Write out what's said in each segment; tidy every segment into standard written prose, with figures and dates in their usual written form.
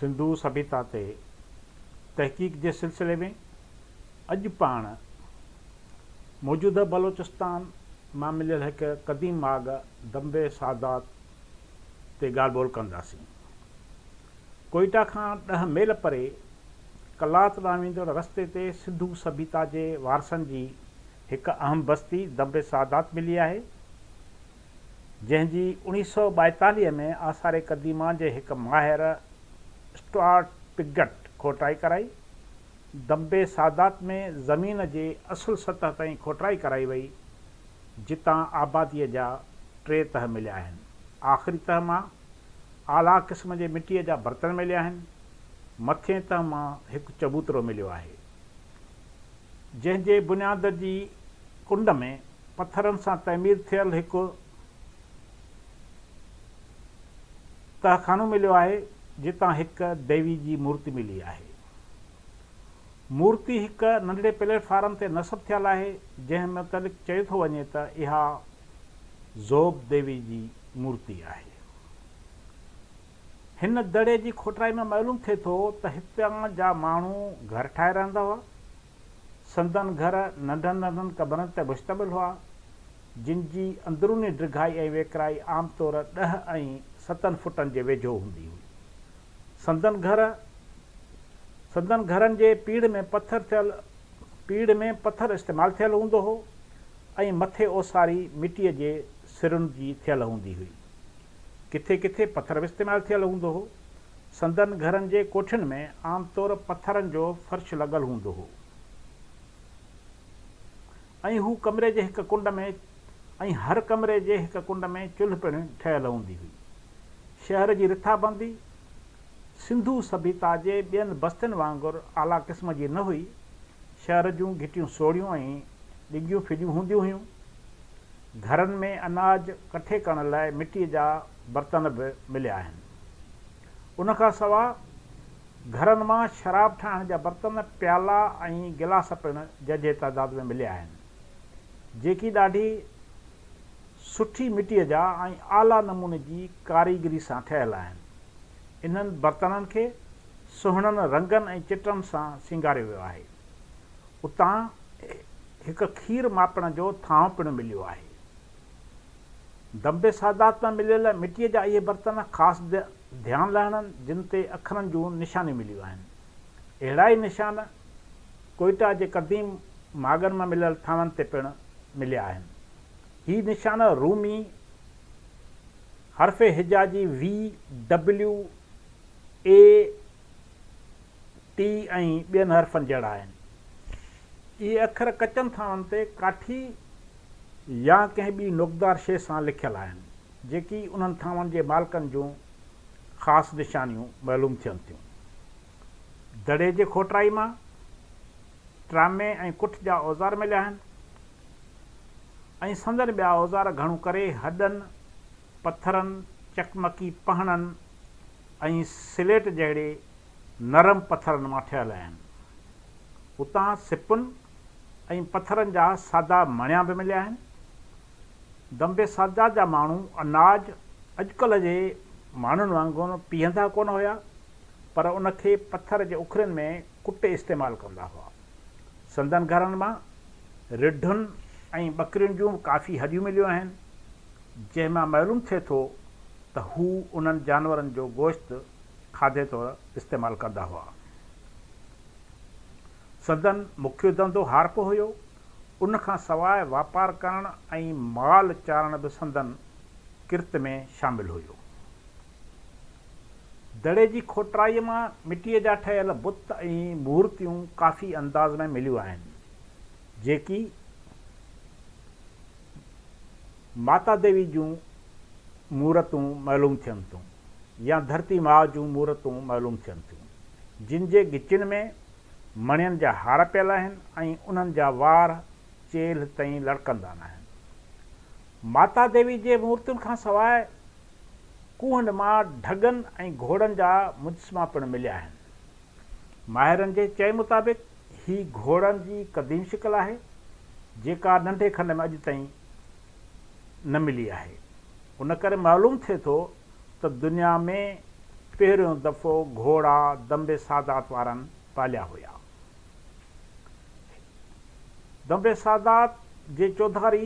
سنڌو سڀيتا تي تحقيق جي سلسلي ۾ اڄ پاڻ موجوده بلوچستان مان مليل هڪ قديم ماڳ دنبي سادات تي ڳالهه ٻولهه ڪنداسين. ڪوئيٽا کان ڏهه ميل پري قلات ڏانهن ويندڙ رستي تي سنڌو سڀيتا جي وارثن جي هڪ اهم بستي دنبي سادات ملي آهي، جنهن جي 1942 ۾ آثار قديمه جي هڪ ماهر اسٽوارٽ پگٽ کوٽائي ڪرائي. دنبي سادات ۾ زمين جي اصل سطح تائين کوٽائي ڪرائي وئي، جتان آباديء جا ٽي تهه مليا آهن. آخري تهه مان اعليٰ قسم جي مٽيء جا برتن مليا آهن. مٿئين تهه مان هڪ چبوترو مليو آهي، جنهن جي بنياد جي ڪنڊ ۾ پٿرن سان تعمير ٿيل هڪ تهخانو مليو آهي، جتان هڪ ديوي جي مورتي ملي آهي. مورتي هڪ ننڍڙي پليٽ فارم تي نصب ٿيل آهي، جنهن متعلق چيو ٿو وڃي ته اها زوب ديوي جي مورتي آهي. هن دڙي جي کوٽائي مان معلوم ٿئي ٿو ته هتان جا ماڻهو گهر ٺاهي رهندا هئا. سندن گهر ننڍن ننڍن ڪمرن تي مشتمل هئا، جن جي اندروني ڊگهائي ۽ ويڪرائي عام طور ڏهه ۽ ستن فٽن جي ويجهو هوندي هئي. سندن گهر سندن گهرن جي پيڙهه ۾ پٿر ٿيل پيڙهه ۾ پٿر استعمال ٿيل هوندو هو ۽ مٿي اوساري مٽيء جي سرن جي ٿيل هوندي هئي. ڪٿي ڪٿي پٿر به استعمال ٿيل هوندو هو. سندن گهرن جي ڪوٺين ۾ عام طور پٿرن جو فرش لڳل هوندو هو ۽ هو ڪمري جي هڪ ڪنڊ ۾ ۽ هر ڪمري جي هڪ ڪنڊ ۾ چلهه پڻ ٺهيل هوندي هئي. شهر جي رٿابندي سنڌو سڀيتا جي ٻين بستين وانگر اعليٰ قسم جي نه هئي. شهر جون گهٽيون سوڙهيون ۽ ڏنگيون ڦڏيون هونديون هيون. گهرن ۾ اناج ڪٺي ڪرڻ لاء مٽيء جا برتن به مليا آهن. ان کان سواء گهرن مان شراب ٺاهڻ جا برتن، پيالا ۽ گلاس پڻ ججهي تعداد ۾ مليا آهن، جيڪي ڏاڍي سٺي مٽيء جا ۽ اعليٰ نموني جي ڪاريگري سان ٺهيل آهن. انهن برتنن کي سهڻن رنگن ۽ چٽن سان سينگاريو ويو آهي. اتان هڪ کير ماپڻ جو ٿانء پڻ مليو آهي. دنبي سادات مان مليل مٽيء جا اهي برتن خاص ڌيان لهڻن جن تي اکرن جون نشانيون مليون آهن. اهڙا ئي نشان ڪوئيٽا جي قديم ماڳن مان مليل ٿانون تي پڻ مليا آهن. هي نشان رومي حرف هجا جي وي، ڊبليو، اي، ٽي ۽ ٻين حرفن جهڙا آهن. اهي اکر ڪچن ٿانون تي ڪاٺي يا ڪنهن ٻي نوڪدار شيء سان لکيل آهن، جيڪي انهن ٿانون جي مالڪن جون خاص نشانيون معلوم ٿين ٿيون. دڙي جي کوٽرائي مان ٽرامي ۽ ڪٺ جا اوزار مليا آهن ۽ سندن ٻيا اوزار گهڻو ڪري هڏن، پٿرن، چقمقي پهڻن ۽ سليٽ جهڙي نرم پٿرن مان ٺهيل آهن. اتان سپن ۽ پٿرن جا سادا مڻيا به مليا آهن. دنبي سادا جا ماڻهو اناج اڄڪلهه جي ماڻهن وانگر پيهندا ڪونه هيا، پر ان کي پٿر جي اکرين ۾ ڪٽي استعمال ڪندا هئا. سندن گهرن مان رڍن ۽ ٻڪرين جون به ڪافي هڏيون مليون آهن، جنهن مان معلوم ٿئي ٿو ته هو انهن جانورن جو گوشت کاڌي طور استعمال ڪندا هئا. سندن مکيه ڌنڌو هارپو هيو. ان کان سواء واپار ڪرڻ ۽ مال چارڻ به سندن ڪرت ۾ شامل هيو. دڙي جي کوٽرائيء مان مٽيء جا ٺهيل بت ۽ مورتيون ڪافي انداز ۾ مليون آهن، جيڪي ماتا ديوي جون مورتون معلوم ٿين ٿيون يا ڌرتي ماء جون مورتون معلوم ٿين ٿيون، جن جي ڳچين ۾ مڻين جا هار پيل آهن ۽ انهن جا وار چيلهه تائين لڙڪندا آهن. ماتا ديوي جي مورتين کان سواء کوهن مان ڍڳن ۽ گهوڙن جا مجسما پڻ مليا آهن. ماهرن جي چئي مطابق هي گهوڙن جي قديم شڪل آهي، جيڪا ننڍي کنڊ ۾ اڄ تائين نه ملي آهي. ان ڪري معلوم ٿئي ٿو ته دنيا ۾ پهريون دفعو گهوڙا دنبي سادات وارن پاليا هيا. دنبي سادات جي چوڌاري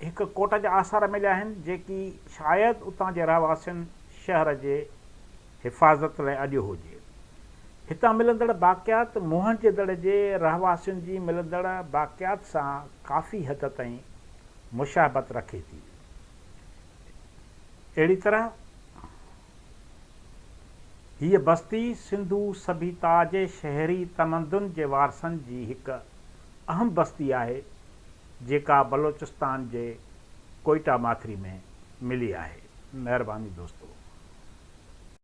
هڪ ڪوٽ جا آثار مليا آهن، جيڪي شايد اتان جي رهواسين شهر جي حفاظت لاء اڏيو هجي. هتان ملندڙ باقيات موهن جي دڙي جي رهواسين جي ملندڙ باقيات سان ڪافي حد تائين مشابهت رکي ٿي. اهڙي طرح هيء بستي سنڌو سڀيتا جي شهري تمدن جي وارثن جي هڪ اهم بستي آهي، جيڪا بلوچستان جي ڪوئيٽا ماٿري ۾ ملي آهي. مهرباني دوستو.